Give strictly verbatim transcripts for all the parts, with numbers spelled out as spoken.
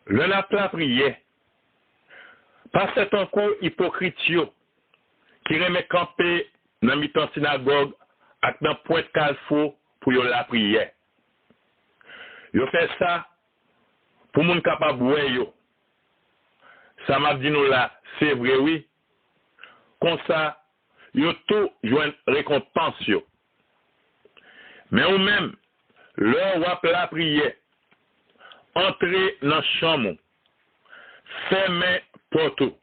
Lè n ap lapriyè, pa fè tankou ipokrit yo ki renmen kanpe nan mitan sinagòg ak nan pwent kalfou pou yo lapriyè. Yo fè sa pou moun kapab wè yo. Sa m ap di nou la, se vre wi. Konsa, yo tou jwenn rekonpans yo. Men ou menm, lè w ap lapriyè, antre nan chanm ou, fèmen pòt ou.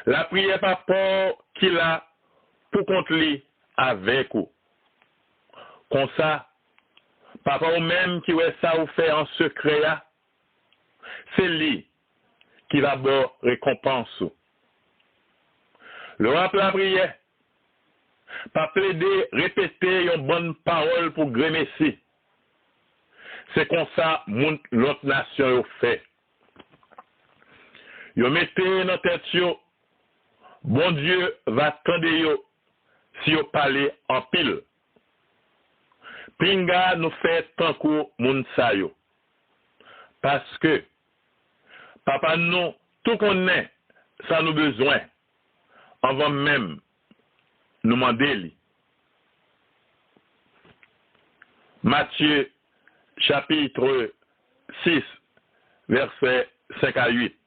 Lapriyè Papa w ki la poukont li avèk ou. Konsa, Papa w menm ki wè sa ou fè an sekrè a, se li ki va ba w rekonpans ou. Lè w ap lapriyè, pa plede repete yon bann pawòl pou gremesi. Se konsa moun lòt nasyon yo fè. Yo mete nan tèt yo, Bondye va tande yo si yo pale anpil. Pinga nou fè tankou moun sa yo. Paske Papa nou tou konnen sa nou bezwen anvan menm nou mande li. Matye chapit sis, vèsè senk a uit.